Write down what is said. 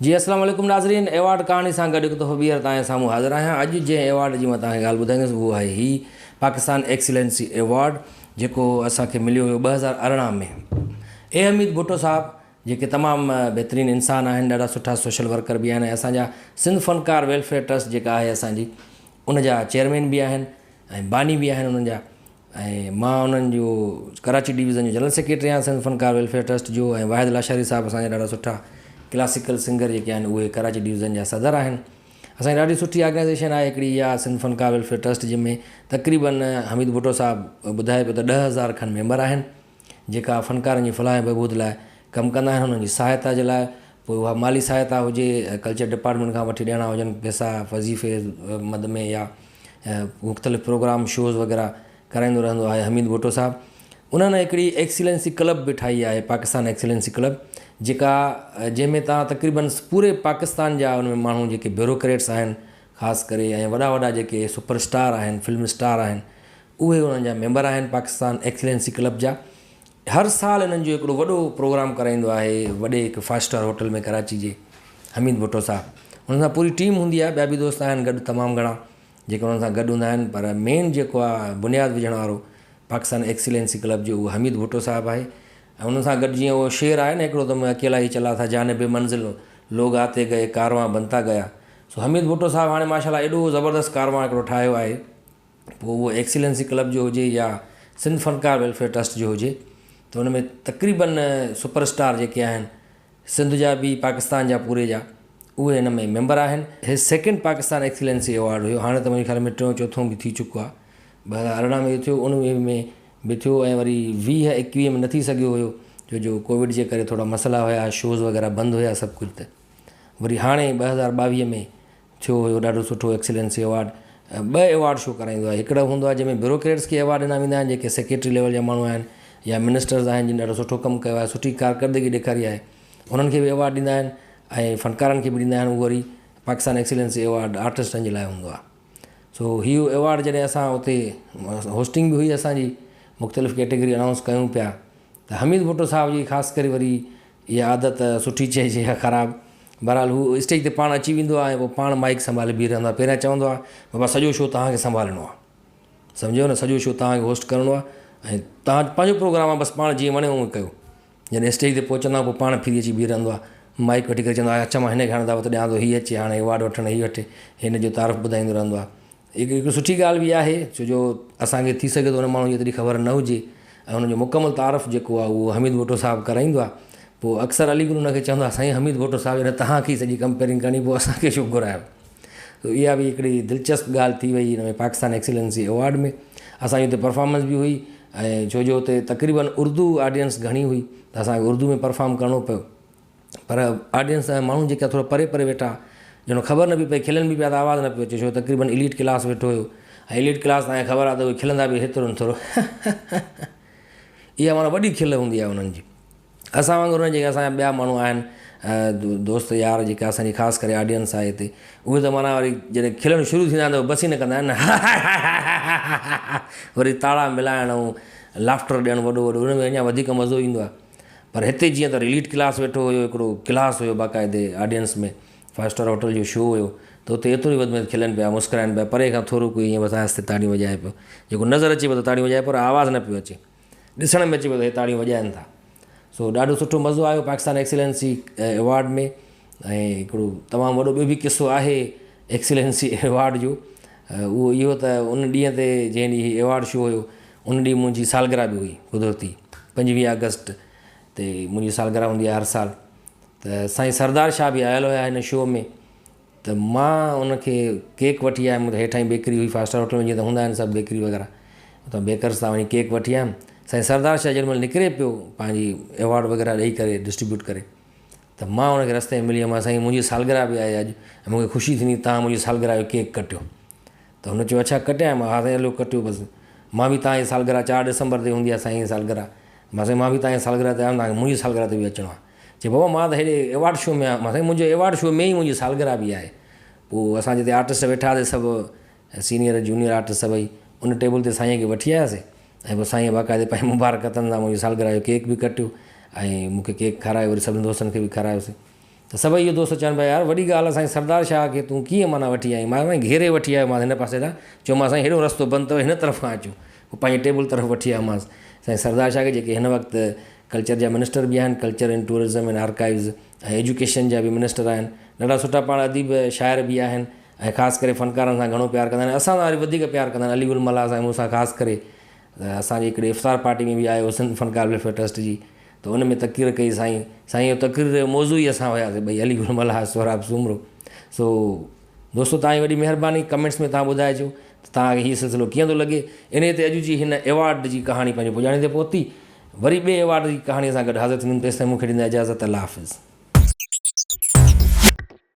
جي السلام عليڪم ناظرين ايوارڊ ڪهاڻي سان گڏ هڪ دفعو ٻيهر توهان جي سامهون حاضر آهيان اڄ جنهن ايوارڊ جي مان توهان کي ڳالهه ٻڌائيندس اهو آهي هي پاڪستان ايڪسيلنسي ايوارڊ جيڪو اسان کي مليو هيو 2018 ۾ اي حميد ڀٽو صاحب جيڪي تمام بهترين انسان آهن ڏاڍا سٺا سوشل ورڪر به آهن ۽ اسان جا سنڌ فنڪار ويلفيئر ٽرسٽ جيڪا آهي اسان جي ان جا چيئرمين به آهن ۽ باني به آهن انهن جا ۽ مان انهن جو ڪراچي ڊويزن جو جنرل سيڪريٽري آهيان سنڌ فنڪار ويلفيئر ٽرسٽ جو ۽ واحد لاشاري صاحب اسان جا ڏاڍا سٺا ڪلاسيڪل سنگر جيڪي آهن اهي ڪراچي ڊويزن جا صدر آهن اسان جي ڏاڍي سٺي آرگنائيزيشن آهي هڪڙي اها سنڌ فنڪار ويلفيئر ٽرسٽ جنهن ۾ تقريبن حميد ڀٽو صاحب ٻڌائي پيو ته 10,000 کن ميمبر آهن جيڪا فنڪارن جي فلاح ۽ بهبود لاء ڪم ڪندا آهن انهن جي سهائتا جي لاء پوء اها مالي سهائتا هجي ڪلچر ڊپارٽمينٽ کان وٺي ڏيڻا هجن پئسا وظيفي مد ۾ يا مختلف پروگرام شوز وغيره ڪرائيندو رهندو آهي حميد ڀٽو صاحب انهن هڪڙي ايڪسيلنسي ڪلب به ٺاهي آهي پاڪستان ايڪسيلنسي ڪلب جيڪا جنهن ۾ تان تقريبن پوري پاڪستان جا ان ۾ ماڻهو جيڪي بيوروڪريٽس آهن خاص ڪري ۽ وڏا وڏا جيڪي سپر اسٽار آهن فلم اسٽار آهن اهي انهن جا ميمبر آهن پاڪستان ايڪسيلنسي ڪلب جا هر سال انهن جو هڪڙو وڏو پروگرام ڪرائيندو آهي وڏي هڪ فائيو اسٽار هوٽل ۾ ڪراچي جي حميد ڀٽو صاحب انهن سان پوري ٽيم هوندي آهي ٻيا به دوست آهن گڏ تمام گهڻا جيڪي انهن سان گڏ هوندا آهن پر مين جيڪو آهي بنياد وجهڻ وارو پاڪستان ايڪسيلنسي ڪلب جو اهو حميد ڀٽو صاحب آهي ۽ انهن سان گڏ جيئن اهو شعر آهي نه هڪڙو ته مين اڪيلا هي چلا ٿا جانب منزل لوگ آتي گئي ڪاروان بنتا گيا سو حميد ڀٽو صاحب هاڻي ماشاء الله ايڏو زبردست ڪاروان هڪڙو ٺاهيو آهي پوء اهو ايڪسيلنسي ڪلب جو هجي يا سنڌ فنڪار ويلفيئر ٽرسٽ جو هجي ته ان ۾ تقريبن سپر اسٽار جيڪي آهن سنڌ جا به پاڪستان جا پوري جا اهي هن ۾ ميمبر آهن. هي سيڪنڊ پاڪستان ايڪسيلنسي ايوارڊ هيو هاڻي ته منهنجي خيال ۾ ٽيون چوٿون به ٿي چڪو آهي 2018 ۾ اهو ٿيو 19 ۾ به ٿيو ۽ وري 20 21 ۾ نه ٿي سگهيو هيو ڇو جو ڪووڊ جي ڪري ٿورا مسئلا هيا شوز وغيره بند هيا سڀ ڪجهه ته وري هاڻي 2022 ۾ ٿيو هيو ڏاڍو سٺو ايڪسيلنسي ايوارڊ ٻه ايوارڊ شو ڪرائيندو آهي هڪڙو هوندو آهي جنهن ۾ بيوروڪريٽس کي ايوارڊ ڏنا ويندا آهن جيڪي سيڪريٽري ليول جا ماڻهو آهن يا منسٽرز آهن جن ڏاڍو سٺو ڪم ڪيو آهي سٺي ڪارڪردگي ڏيکاري آهي انهن کي به ايوارڊ ڏيندا آهن ۽ فنڪارن کي به ڏيندا آهن اهو وري پاڪستان ايڪسيلنسي ايوارڊ آرٽسٽن جي لاء هوندو آهي سو هي ايوارڊ جڏهن اسان اتي هوسٽنگ به هئي اسانجي مختلف ڪيٽيگري انائونس ڪيون پيا ته حميد ڀٽو صاحب جي خاص ڪري وري اها عادت سٺي چئجي يا خراب، بهرحال هو اسٽيج تي پاڻ اچي ويندو آهي ۽ پوء پاڻ مائيڪ سنڀالي بيهي رهندو آهي. پهريان چوندو آهي، بابا سڄو شو توهان کي سنڀالڻو آهي. سمجهيو نه سڄو شو توهان کي هوسٽ ڪرڻو آهي ۽ توهان پنهنجو پروگرام آهي بس پاڻ جيئن وڻي اونئن ڪيو. جڏهن اسٽيج تي پهچندو آهي پوء پاڻ ڦري اچي بيهي رهندو آهي. مائيڪ وٺي ڪري چوندو آهي اڇا مان هن کي هاڻي دعوت ڏيان ٿو، هي اچي هاڻي ايوارڊ وٺڻ هي وٺي هن جو تعارف ٻڌائيندو رهندو آهي. هڪ هڪ سٺي ڳالهه به آهي ڇو جو اسان کي ٿي سگهي ٿو ان ماڻهو جي ايتري خبر نه هجي ۽ ان جو مڪمل تعارف جيڪو آهي اهو حميد ڀٽو صاحب ڪرائيندو آهي پوء اڪثر علي گل ان کي چوندو آهي سائين حميد ڀٽو صاحب جڏهن توهان کي ئي سڄي ڪمپيئرنگ ڪرڻي پوء اسان کي ڇو گهرايو ته اها به هڪڙي دلچسپ ڳالهه ٿي وئي هن ۾ پاڪستان ايڪسيلنسي ايوارڊ ۾ اسان جي اتي پرفارمنس به هئي ۽ ڇو جو اتي تقريبن اردو آڊينس گهڻي هئي ته اسان کي اردو ۾ پرفارم ڪرڻو پيو پر آڊينس ۽ ماڻهو جيڪا ٿورا پري پري ويٺا ڄڻ خبر نه پئي پئي کلن به پيا ته آواز نه پيو اچي ڇو تقريبن ايليٽ ڪلاس ويٺو هيو ۽ ايليٽ ڪلاس تان خبر آهي ته اهي کلندا به هيترو نه ٿورو اها معنيٰ وڏي کل هوندي آهي انهن جي اسان وانگر نه جيڪي اسان جا ٻيا ماڻهو آهن دوست يار جيڪا اسان جي خاص ڪري آڊينس آهي هتي اهي ته معنيٰ وري جڏهن کلڻ شروع ٿيندا آهن ته بس ئي نه ڪندا آهن وري تاڙا ملائڻ ۽ لافٽر ڏيڻ وڏو وڏو ان ۾ اڃا وڌيڪ مزو ايندو آهي پر هتي جيئن ته رليٽ ڪلاس ويٺو هيو هڪڙو ڪلاس هيو باقاعدي آڊينس ۾ فائيو اسٽار هوٽل جو شو هيو ته اتي ايترو ئي وڌ ۾ وڌ کلن پيا مسڪرائن پيا پري کان ٿورو ڪوئي ائين بس آهستي تاڙيون وڄائي پيو جيڪو نظر اچي پيو ته تاڙيون وڄائي پر آواز نه پيو اچي ڏسڻ ۾ اچي پيو ته هي تاڙيون وڄائن ٿا سو ڏاڍو سٺو مزو آيو پاڪستان ايڪسيلنسي ايوارڊ ۾ ۽ هڪڙو تمام وڏو ٻيو به قصو آهي ايڪسيلنسي ايوارڊ جو اهو اهو ته ان ڏينهن تي جنهن ڏينهن هي ايوارڊ شو هيو ان ڏينهن منهنجي سالگرهه به هئي قدرتي 25 آگسٽ تي منهنجي سالگرهه هوندي آهي هر سال ته سائين سردار شاهه به آيل هيا هن شو ۾ ته مان ان کي ڪيڪ وٺي آيم هيٺان ئي بيڪري هئي فائيو اسٽار هوٽل ۾ جيئن ته هوندا آهن سڀ بيڪري وغيره اتان بيڪرس تان وڃي ڪيڪ وٺي آيم سائين سردار شاهه جيڏي مهل نڪري پيو پنهنجي ايوارڊ وغيره ڏئي ڪري ڊسٽريبيوٽ ڪري ته مان ان کي رستي ۾ ملي ويم سائين منهنجي سالگرهه به آهي اڄ ۽ مون کي خوشي ٿيندي توهان منهنجي سالگرهه جو ڪيڪ ڪٽيو ته هن چيو اڇا ڪٽيان مان ها سائين هلو ڪٽيو بس مان به توهان جي سالگرهه 4 ڊسمبر تي هوندي آهي سائين جي سالگرهه مان سائين مان به توهان جي سالگرهه تي آيم توهان کي منهنجي سالگرهه تي به اچڻو آهي چي بابا مان ته هيڏي ايوارڊ شو ۾ آهيان مان سائين منهنجو ايوارڊ شو ۾ ئي منهنجي سالگرهه به آهي پوء اسان جتي آرٽسٽ ويٺا هئاسي سڀ سينيئر جونيئر آرٽسٽ سڀئي ان ٽيبل تي سائين کي وٺي آياسي ۽ پوء سائين باقاعدي پنهنجي مبارڪ هٿن سان منهنجي سالگرهه جو ڪيڪ به ڪٽيو ۽ مون کي ڪيڪ کارايو وري سڀني دوستن کي به کارايوسي. ته سڀئي اهو دوست چون پيا يار وڏي ڳالهه آهي سائين سردار شاهه کي تون ڪيئن معنيٰ وٺي آئين مان سائين گهيري وٺي آيومانس هن پاسي کان چيومانس سائين هيڏو رستو بند اٿو هن طرف کان اچو پوء پنهنجي ٽيبل طرف وٺي آيومانس سائين سردار شاهه کي جيڪي هن وقت ڪلچر جا منسٽر به آهن culture and tourism and archives ۽ education جا به منسٽر آهن ڏاڍا سٺا پاڻ اديب شاعر به آهن ۽ خاص ڪري فنڪارن سان گهڻو پيار ڪندا آهن اسان سان وري وڌيڪ پيار ڪندا آهن علي گل ملاح سائين مون سان خاص ڪري اسان جي هڪڙي افطار پارٽي ۾ به آيو سنڌ فنڪار ويلفيئر ٽرسٽ جي ته ان ۾ تقرير ڪئي سائين سائين جو تقرير جو موضوع ئي اسان هياسي ٻئي علي گل ملاح سهراب سومرو سو دوستو توهان جي وڏي مهرباني ڪمينٽس ۾ توهان ٻڌائجو ته توهان کي هي سلسلو ڪيئن ٿو لڳي انهي تي اڄ جي هن ايوارڊ جي ڪهاڻي پنهنجي پڄاڻي تي پهتي وري ٻئي ايوارڊ جي ڪهاڻي سان گڏ حاضر ٿيندم تيستائين مون کي ڏيندا اجازت الله حافظ.